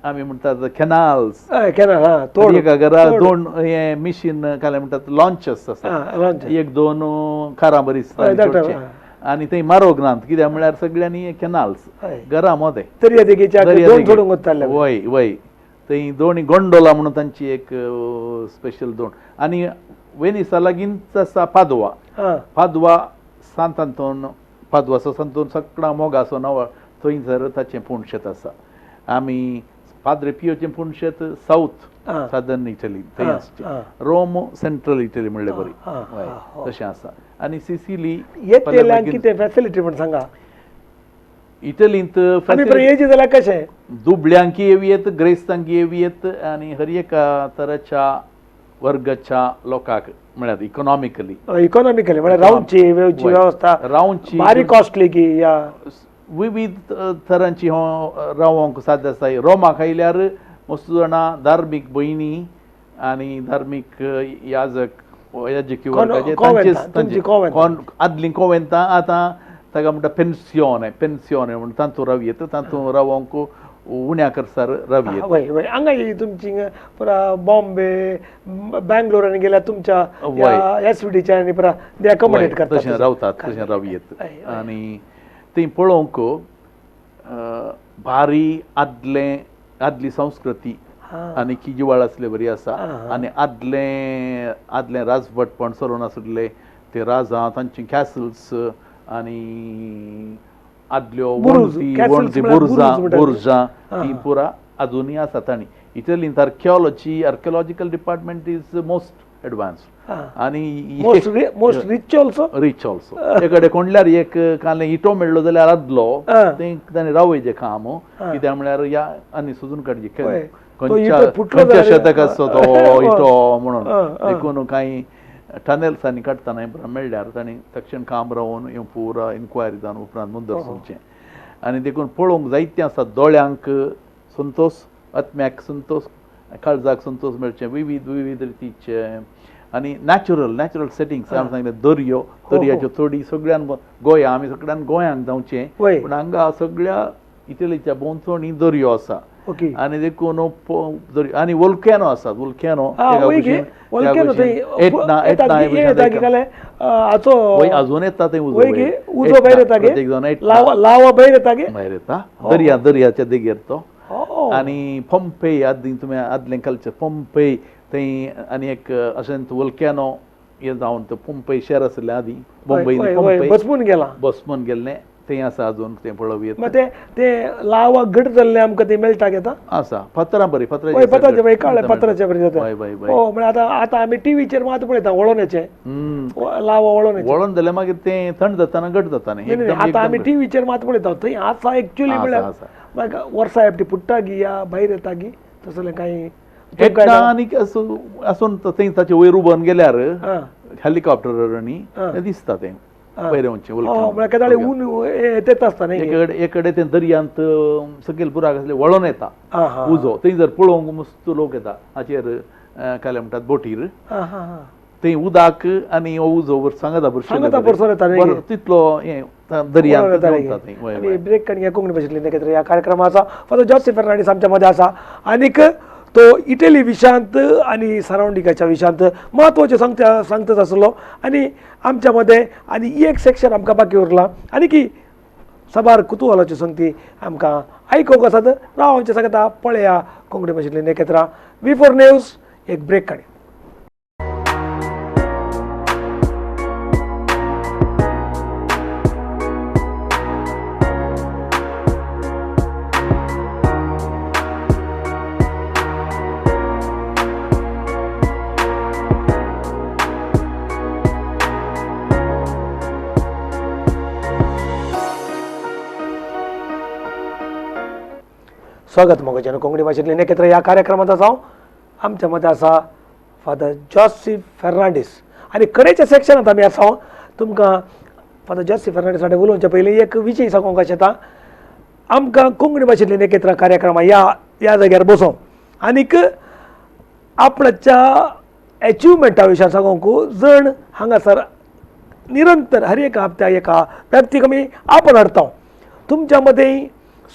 आमी म्हणटात कॅनाल्स, एका घरा 2 हे मिशीन काय म्हणटात लॉन्चस आसा, 1-2 कारां बरी आनी थंय मारोग नात कित्याक म्हळ्यार सगळ्यांनी कॅनाल्स घरा मदें वय वय थंय दोन गोंडोला म्हणून तांची एक स्पेशल दोन. आनी वेनिसा लागींच आसा पादवा. पादवा सांत आंतोन, पादवाचो सांतोन सगळा मोगाचो नांव थंयसर ताचें पुणशेत आसा. आमी पाद्रे पियोचें पुणशेत सावथ सदर्न इटली थंय आसचें, रोम सेंट्रल इटली म्हणले बरी तशें आसा. आनी सिसिली कितें फॅसिलिटी म्हण सांगा इटलींत जाल्यार कशें दुबळ्यांकी येवयेत, ग्रेस्तांकी येवयेत आनी हर एका तराच्या वर्गाच्या लोकांक म्हळ्यार इकॉनॉमिकली, इकॉनॉमिकली म्हळ्यार रावची वेवची वेवस्था रावची भारी कॉस्टली की या विविध तरांची रावंक साध्य आसा. रोमाक आयल्यार मस्त जाणां धार्मीक भयणी आनी धार्मीक याजक याजकी वर्गाचे तांचे आदलीं कोवेंतां आतां ताका म्हणटा पेन्सियोने, पेन्सियोने म्हणून तातूंत रावयेत, तातूंत रावंक उण्या खर्चार रावयेत. वय वय हांगा तुमची पुरा बॉम्बे बँगलोर आनी गेल्यार तुमच्या एस व्ही डीच्या आनी पुरा ते अकोमोडेट करतात तशें रावतात, तशें रावयेत. आनी थंय पळोवंक भारी आदलें आदली संस्कृती आनी की जिवाळ आसले बरी आसा. आनी आदलें आदलें राजवटपण चलोवन आसले ते राजा तांची कॅसल्स आनी आदल्यो वण्टी वण्टी बुर्जां बुर्जां ती पुरा अजुनूय आसा. तांणी इटलींत archaeology, archaeological department is most advanced आनी most rich also, rich also. एकडे कोणल्यार एक काले इटो मेळ्ळो जाल्यार आदलो थंय ताणें रावयचें काम कित्याक म्हळ्यार ह्या आनी सोदून काडचें खंयच्या शतकाचो तो इटो म्हणून. देखून कांय टनल्सांनी काडटना मेळ्ळ्यार तांणी तक्षण काम रावन हें पुरा इन्क्वायरी जावन उपरांत मुंदर सरचें. आनी देखून पळोवंक जायतें आसा, दोळ्यांक संतोश, आत्म्याक संतोश, काळजाक संतोश मेळचें विविध विविध रितीचे आनी नॅचरल नॅचरल सेटिंग्स. आमी सांगलें दर्यो, दर्याच्यो थोडी सगळ्यान गोंया आमी सगळ्यान गोंयांक धांवचें पूण हांगा सगळ्या इटलीच्या भोंवतणी दर्यो आसा आनी देखून दर्यो आनी वोल्केनो आसात, वोल्केनो अजून येता थंय उजो भायर येता, लावा भायर येता, भायर येता दर्या, दर्याच्या देगेर तो. आनी पंपेय आदलीं तुमी आदलें कल्चर पंपेय थंय आनी एक अशें वोल्केनो हें जावन तो पंपेय शहर आसलें आदीं मुंबय पंपेय बसमून गेलां, बसमून गेल्लें थंय आसा अजून तें पळोवया. ते ते लावा घट जाल्लें आमकां तें मेळटा घेता आसा फातरां बरी, फातराचे फातराचे कळ्ळें, फातराचे बरी जाता. हो म्हळ्यार आतां आतां आमी टिवीचेर मात पळयता वळोवण्याचें लावा वळोवण्याचें, वळोवन जाल्यार मागीर तें थंड जाता घट जाता न्ही. आतां आमी टिवीचेर मात पळयता थंय आसा एक्चुअली म्हळ्यार मागीर वर्सा एकटी फुट्टा गी या भायर येता गी तसलें कांय आनी आसून थंय ताचे वयर उबोन गेल्यार हेलिकॉप्टर आनी दिसता तें वयर वचचें. म्हळ्यार ऊन येता आसता एक कडेन तें दर्यांत सकयल बुराक आसले वळोन येता उजो, थंय जर पळोवंक मस्त लोक येता हाचेर काय म्हणटात बोटीर, थंय उदक आनी हो उजो सांगता बरो तितलो हें दर्यांत. ब्रेक काडून कोंकणी भाशेंतली एकत्र ह्या कार्यक्रमाचा फादर जॉसी फर्नांडीस आमच्या मदें आसा आनीक तो इटली विशयांत आनी सरावंडिंगाच्या विशयांत म्हत्वाचें सांगता सांगतच आसलो. आनी आमच्या मदें आनी एक सेक्शन आमकां बाकी उरलां आनी की साबार कुतुहलाच्यो संगती आमकां आयकूंक आसात. राव आमच्या सांगता पळया कोंकणी भाशेंतली नेकेत्रां V4 news. एक ब्रेक काडया. स्वागत मोगाच्यान कोंकणी भाशेंतली नेकेत्र ह्या कार्यक्रमांत आसा. आमच्या मदें आसा फादर जोसीफ फेर्नांडीस आनी कडेच्या सेक्शनांत आमी आसा. तुमकां फादर जोसीफ फेर्नांडीस वांटे उलोवच्या पयलीं एक विशय सांगूंक शेता. आमकां कोंकणी भाशेंतली नेकेत्र कार्यक्रमां ह्या ह्या जाग्यार बसोवंक आनीक आपणाच्या एचिवमेंटा विशयान सांगूंक जण हांगासर निरंतर हर एका हप्त्याक एका व्यक्तीक आमी आपण हाडटा. तुमच्या मदें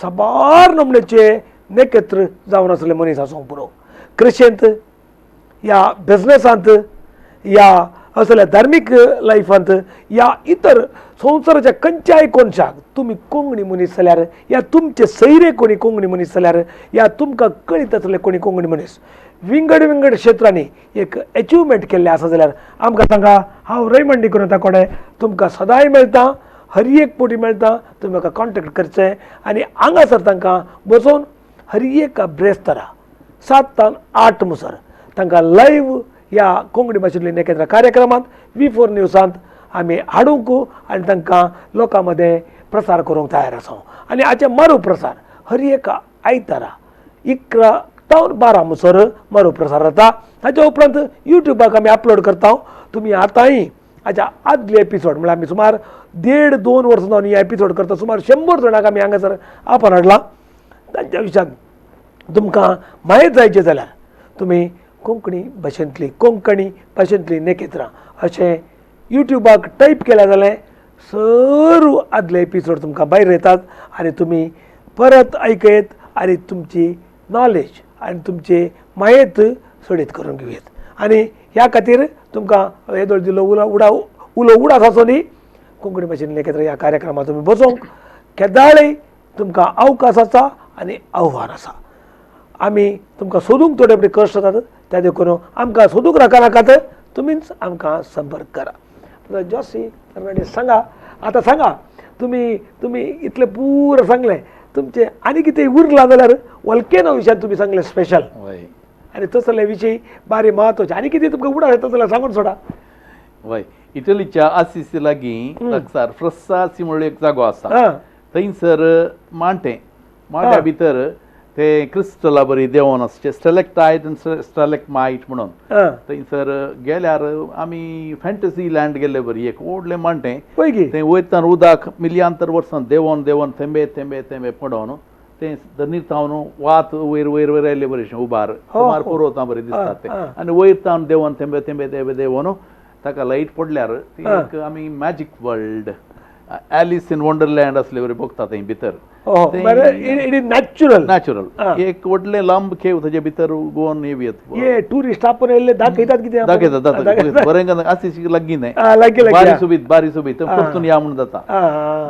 साबार नमण्याचे नेकेत्र जावन आसले मनीस आसूंक पुरो, कृशेंत या बिजनेसांत या असल्या धार्मीक लायफांत या इतर संवसाराच्या खंयच्याय कोनशाक तुमी कोंकणी मनीस जाल्यार या तुमचे सैरे कोणी कोंकणी मनीस जाल्यार या तुमकां कळीत आसले कोणी कोंकणी मनीस विंगड विंगड क्षेत्रांनी एक एचिवमेंट केल्लें आसा जाल्यार आमकां सांगा. हांव रेमंड डिकुन्हा कोडे तुमकां सदांय मेळटा, हर एक पोटी मेळटा. तुमी म्हाका कॉन्टेक्ट करचें आनी हांगासर तांकां बसोवन हर एक ब्रेस्तारा 7 तान 8 मुसर तांकां लायव्ह ह्या कोंकणी भाशेंतली नेकेत्र कार्यक्रमांत V4 न्यूजांत आमी हाडूंक आनी तांकां लोकां मदें प्रसार करूंक तयार आसा. आनी हाचे मारू प्रसार हर एक आयतारा 11 तावन 12 मुसर मारू प्रसार जाता. ताच्या उपरांत युट्यूबाक आमी अपलोड करता. तुमी आतांय हाच्या आदले एपिसोड म्हळ्यार आमी सुमार 1.5-2 वर्सां जावन हे एपिसोड करता. सुमार 100 जाणांक आमी हांगासर आपण हाडला. तांच्या विशयान तुमकां म्हायत जायचें जाल्यार तुमी कोंकणी भाशेंतली नेकेत्रां अशें युट्यूबाक टायप केल्या जाल्यार सर्व आदले एपिसोड तुमकां भायर येतात आनी तुमी परत आयकयत आनी तुमची नॉलेज आनी तुमची म्हायत सोडीत करून घेवयेत. आनी ह्या खातीर तुमकां येदोळ दिलो उलो उडास आसो न्ही, कोंकणी भाशेन नेकेत्र ह्या कार्यक्रमांत तुमी बसोवंक केदाळय तुमकां अवकाश आसा आनी आव्हान आसा. आमी तुमकां सोदूंक थोडे फावटी कश्ट जातात, त्या देखून आमकां सोदूंक नाकात, तुमीच आमकां संपर्क करा. जोसी फेर्नांडीस सांगा, आतां सांगा तुमी तुमी इतलें पुरो सांगलें, तुमचें आनी कितें उरलां जाल्यार वॉल्केनो विशयान तुमी सांगलें स्पेशल आनी तसले विशय बारी म्हत्वाचे आनी कितें तुमकां उडास येता जाल्यार सांगून सोडा. वय, इटलीच्या आसिसी लागीं लागसार फ्रस्सासी म्हणून एक जागो आसा, थंयसर मांटे मांड्या भितर ते क्रिस्टला बरी देंवोन आसचे स्टॅलेक्टायट आनी स्टॅलेक्मायट म्हणून. थंयसर गेल्यार आमी फॅन्टसी लँड गेल्ले बरी एक व्हडलें मांटें, थंय वयतान उदक मिलयांतर वर्सां देंवोन देंवोन थेंबे थेंबे थेंबे पडोन तें धरणीर थावन वात वयर वयर वयर आयिल्ले बरें उबार सुमार पुरोवता बरें दिसता तें. आनी वयर थावन देंवोन थेंबे थेंबे थेंबे देंवोन ताका लायट पडल्यार ती एक आमी magic world Alice in Wonderland असले बरें भोगता थंय भितर. नॅचरल नॅचरल एक व्हडलें लांब खेव ताजे भितर गोवन येवयेत टुरिस्ट आपण येयल्ले दाखयतात कितें दाखयतात बरें आसिसी लागीं न्हय, बारी सोबीत बारी सोबीत परतून या म्हूण जाता.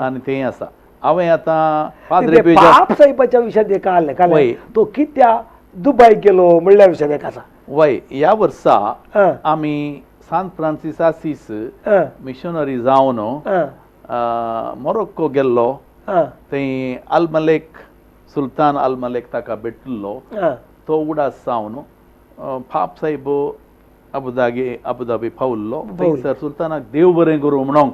आनी थंय आसा. हांवें आतां पाद्रे पाप साहेबाच्या विशयान एक आसलें, तो कित्या दुबय गेलो म्हणल्या विशयान एक आसा. वय, ह्या वर्सा आमी सान फ्रांसीस आसीस मिशनरी जावन मोरोक्को गेल्लो. थंय आलमलेक सुलतान आलमलेक ताका भेटिल्लो. तो उडास जावन पाप साहेब अबुधाबी पावल्लो. थंयसर सुलतानाक देव बरें करूं म्हणोंक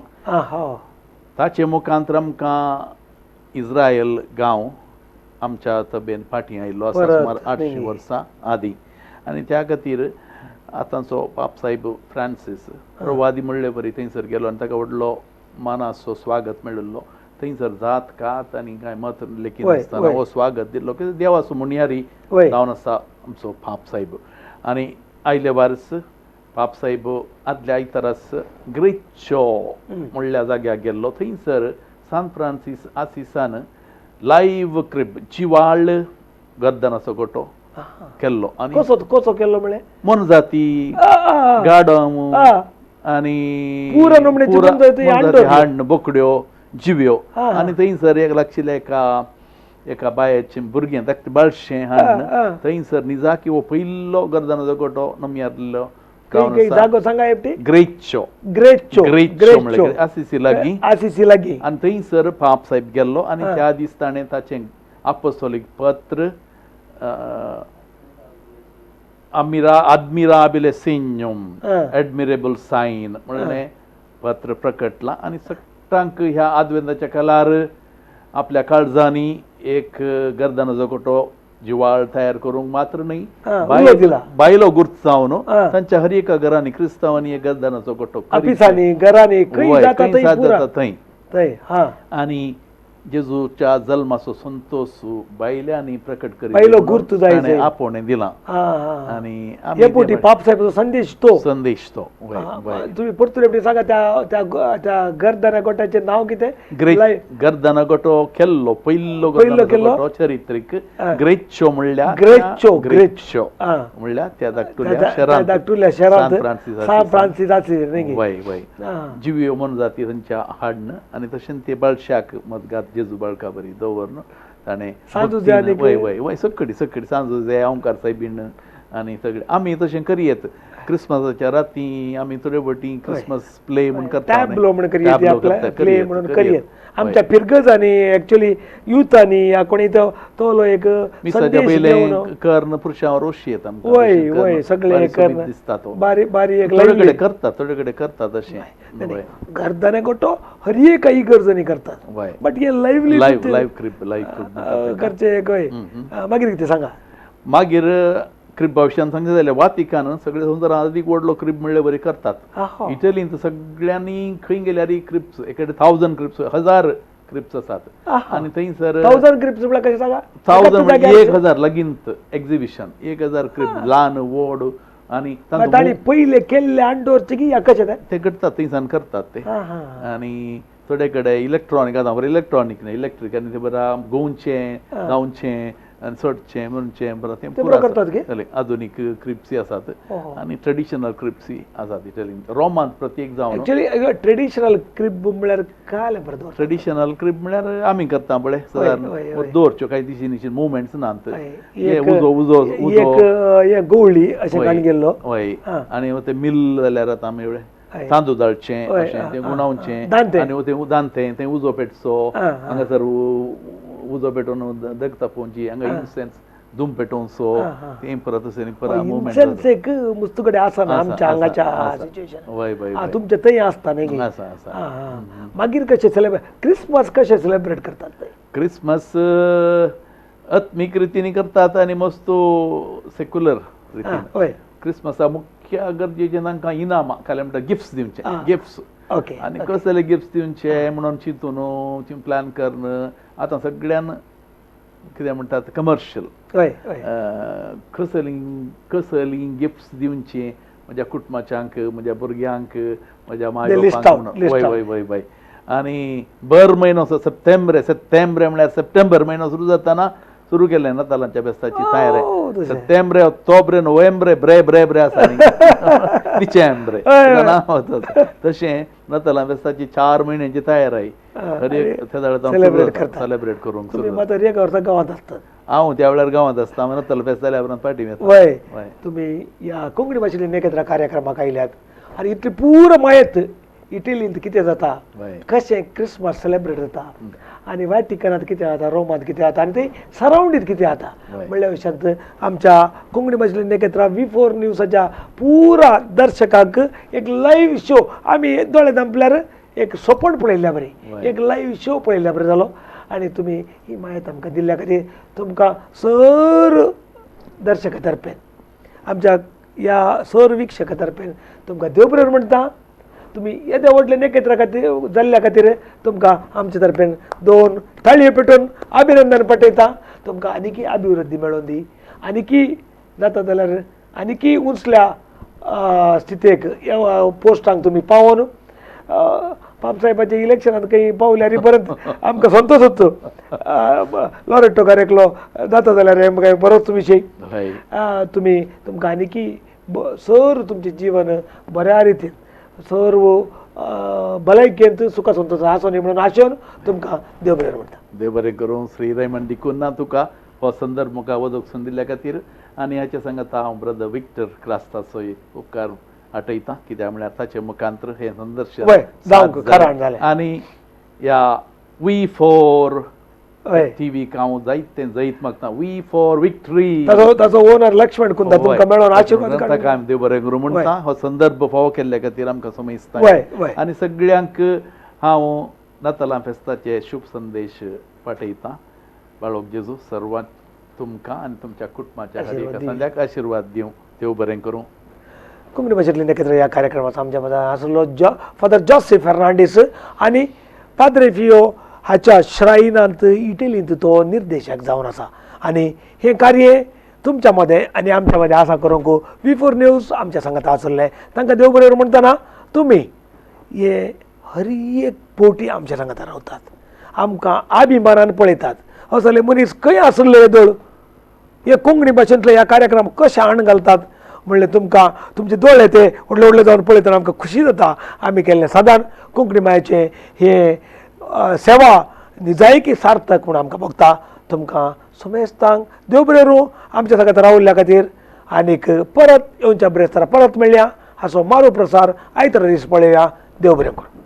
ताचे मुखांत आमकां इस्रायल गांव आमच्या तबेन फाटीं आयिल्लो आसा सुमार 800 वर्सां आदीं. आनी त्या खातीर आतांचो पाप साहेब फ्रांसीस प्रवादी म्हणले बरी थंयसर गेलो आनी ताका व्हडलो मानाचो स्वागत मेळिल्लो. थंयसर जात कात आनी कांय मत लेखिनासतना हो स्वागत दिल्लो कित्याक देवाचो म्हणयारी जावन आसा आमचो पाप साहेब. आनी आयले वर्स पाप साहेब आदल्या आयतारास ग्रेच्यो म्हणल्या जाग्यार गेल्लो. थंयसर सान फ्रांसीस आसिसान लायव्ह क्रिब जिवाळ गर्दनाचो गोटो केल्लो. आनी कसो केल्लो म्हळ्यार मोनजाती गाडम आनी हाड बोकड्यो जिव्यो आनी थंयसर एक लागशिल्ल्या एका एका बायेचें भुरगें धाकटें बाळशें हाडून थंयसर निजाकी हो पयलो गर्दानाचो गोटो नमयारलो. जागो सांगा एकटी ग्रेच्चो ग्रेच्चो ग्रेच्चो म्हणल्यार आसिसी लागीं आसिसी लागीं. आनी थंयसर पाप साहेब गेल्लो आनी त्या दीस ताणें ताचें आपोस्तोलीक पत्र आदमिराबिले सिन्युम एडमिरेबल सायन म्हणलें पत्र प्रकटलां आनी सगळ्यांक ह्या आदवेंदाच्या काळार आपल्या काळजांनी एक गर्दानाचो गोटो जिवाळ तयार करूंक मात्र न्हय बायलो गुर्त जावन तांच्या हर एका घरांनी क्रिस्तांवांनी एक गर्दानाचो गोटो ऑफिसांनी घरांनी खंय जाता थंय. आनी जेजूच्या जल्माचो संतोष बायल्यांनी प्रकट करी बायलो गुर्त जाय आपोवणें दिलां. आनी हे पाप साहेबाचो संदेश तो संदेश तो तुम्ही परतून एकटी सांगा त्या त्या गर्दाना गोट्याचें नांव कितें? गर्दाना गोटो केल्लो पयलो पयलो केल्लो चरित्रीक ग्रेच्चो म्हणल्यार ग्रेच्चो ग्रेच्चो म्हणल्यार त्या धाकटुल्या शहरांत धाकटुल्या शहरांत सान फ्रांसीस आसिसी. वय वय जिव्यो मोनजाती तांच्या हाडन आनी तशेंच ते बाळशाक मदगात जेजू बाळका बरी दवरन ताणें वय वय वय सगळी सगळी सांजुजे ओंकार सायबीण आनी सगळे आमी तशें करयेत. क्रिसमसाच्या राती आमी थोडे फावटी क्रिसमस प्ले म्हूण करता टॅब्लो म्हूण करयेत प्ले म्हणून करयेत आमच्या फिरगजांनी एक्चुअली युथांनी या कोणी तो एक मिसाच्या पयलें कर्ण पुरुषावर रोशी येता. वय वय सगळे कर्ण दिसता तो बारी बारी एक थोडे कडेन करता थोडे कडेन करता तशें गर्दाने गोटो हर एक इगर्जांनी करतात बट हे lively live live crib live crib करचे एक. मागीर कितें सांगा? मागीर क्रिब भविश्यान सांगचें जाल्यार वातिकान सगळे संवसारांत अदीक व्हडलो क्रिब म्हणले बरी करतात. इटलींत सगळ्यांनी खंय गेल्यार क्रिप्स एकडे 1000 क्रिप्स 1000 क्रिप्स आसात आनी थंयसर 1000 क्रिप्स म्हळ्यार कशें सांगा? 1000 म्हणजे 1000 लगींत एक्झिबिशन 1000 क्रिप ल्हान व्हड आनी तांणी पयले केल्ले आंडोरचे की कशें ते करतात थंयसान करतात ते. आनी थोडे कडेन इलेक्ट्रॉनीक आतां बरें इलेक्ट्रॉनीक न्हय इलेक्ट्रीक आनी ते बरें गोवचें धांवचें आनी सटचें म्हणचें बरें तें पुरो करतात. आधुनीक क्रिप्सी आसात आनी ट्रेडिशनल क्रिप्सी आसात इटलीन रोमांत प्रत्येक जावन. एक्चुअली ट्रेडिशनल क्रिब म्हळ्यार काय बरें? ट्रेडिशनल क्रिब म्हळ्यार आमी करता पळय सादारण दवरच्यो कांय दिशीं मुवमेंट्स नात उजो उजो उजो गवळी अशें काण गेल्लो. हय आनी ते मिल जाल्यार आतां आमी एवढें तांदूळ दाळचें अशें तें गुणावचें आनी तें दांतें तें उजो पेटचो हांगासर उजो पेटोवन दग तापोवची हांगा इन्सेन्स धूम पेटोवचो तें परत अशें परत इन्सेन्स एक मुस्तू कडेन आसा ना आमच्या हांगाच्या सिच्युएशन. वय वय तुमच्या थंय आसता न्ही? आसा आसा. मागीर कशें सेलेब्रेट क्रिसमस कशें सेलेब्रेट करतात? क्रिसमस आत्मीक रितीन करतात आनी मस्त सेक्युलर रितीन. हय क्रिसमसा मुख्य गरजेचें तांकां इनामां काल म्हणटा गिफ्ट्स दिवचे गिफ्ट्स. ओके आनी कसले गिफ्ट्स दिवचे म्हणून चिंतून प्लॅन करून आतां सगळ्यान कितें म्हणटात कमर्शियल कसलीं कसलीं गिफ्ट्स दिवचीं म्हज्या कुटुंबाच्यांक म्हज्या भुरग्यांक म्हज्या माय बापांक. वय वय वय वय आनी बर म्हयनो सप्टेंबर सप्टेंबर म्हळ्यार सप्टेंबर म्हयनो सुरू जाताना सुरू केलें नातालांच्या बेस्ताची तयारी. सप्टेंबर ऑक्टोबर नोव्हेंबर ब्रे ब्रे ब्रे आसा न्ही डिसेंबर तशें नातालां बेस्ताची 4 म्हयन्यांची तयारी हर एक सेलेब्रेट करूंक. एक वर्सा गांवांत आसतात? हांव त्या वेळार गांवांत आसता. नातालां फेस्त जाल्या उपरांत पार्टी येता. वय तुमी ह्या कोंकणी भाशेंतल्यान एकत्र कार्यक्रमाक आयल्यात आनी इतली पुरो मायत इटलींत कितें जाता कशें क्रिसमस सेलेब्रेट जाता आनी वाटिकनांत कितें जाता रोमांत कितें जाता आनी थंय सरावंडींत कितें जाता म्हणल्या विशयांत आमच्या कोंकणी भाशेंतल्यान एकत्र V4 न्यूजाच्या पुरा दर्शकांक एक लायव्ह शो आमी दोळे धांपल्यार एक सपन पळयल्ल्या बरी एक लायव्ह शो पळयल्ल्या बरी जालो. आनी तुमी ही म्हायती आमकां दिल्ल्या खातीर तुमकां सर दर्शका तर्फेन आमच्या ह्या सर वीक्षका तर्फेन तुमकां देव बरें म्हणटा. तुमी येद्या व्हडले एकत्र खातीर जाल्ल्या खातीर तुमकां आमचे तर्फेन 2 ताळयो पेटोवन अभिनंदन पाठयता. तुमकां आनीकी अभिवृद्धी मेळोवन दी आनीकी जाता जाल्यार आनीकी उंचल्या स्थितेक पोस्टांक तुमी पावोन पाप साहेबाच्या इलेक्शनात काही पावल्यार परत आमकां संतोष जाता. लॉरेटो एकलो जाता जाल्यार काय बरोच विशय. तुमी तुमकां आनीकी सर तुमचें जीवन बऱ्या रितीन सर्व भलायकेंत सुखा संतोश आसोनी म्हणून आशेवन तुमकां देव बरें म्हणटा. देव बरें करूं. श्री रेमंड डिकुन्ना तुका हो संदर्भ मुखार वदोक दिल्ल्या खातीर आनी हाचे सांगता हांव ब्रदर विक्टर क्रास्ताचोय उपकार आठयता, कित्याक म्हळ्यार ताचे मुखांत्र हें संदर्शन जालें. आनी ह्या we for TV हांव जायत तें जैत मागता, we for victory ताचो ओनर लक्ष्मण कुंदा तुमकां मेळोन आशिर्वाद ताका आमी देव बरें करूं म्हणटा. हो संदर्भ फावो केल्ल्या खातीर आमकां समजता आनी सगळ्यांक हांव नातालां फेस्ताचे शुभ संदेश पाठयता. बाळोक जेजू सर्वांत तुमकां आनी तुमच्या कुटुंबाच्या हर आशिर्वाद दिवं. देव बरें करूं. कोंकणी भाशेंतली नखेत्र ह्या कार्यक्रमाचो आमच्या मदीं आसलो फादर जोसेफ फेर्नांडीस आनी पाद्रे फियो हाच्या श्रायनांत इटलींत तो निर्देशक जावन आसा आनी हें कार्य तुमच्या मदें आनी आमच्या मदें आसा करूंक वी फोर न्यूज आमच्या सांगाता आसलें. तांकां देव बरें म्हणटना तुमी हे हर एक पोटी आमच्या सांगाता रावतात, आमकां अभिमानान पळयतात. असले मनीस खंय आसले येदोळ हे कोंकणी भाशेंतले ह्या कार्यक्रम कशें हाण घालतात म्हणलें तुमकां तुमचे दोळे ते व्हडले व्हडले जावन पळयतना आमकां खुशी जाता. आमी केल्लें सादारण कोंकणी मायेचें हें सेवा निजायकी सार्थक म्हूण आमकां भोगता. तुमकां सुमेस्तांक देव बरें करूं आमच्या सांगाता रावल्ल्या खातीर आनीक परत येवच्या ब्रेस्तारा परत मेळया. हाचो मारू प्रसार आयतारा दीस पळोवया. देव बरें करूं.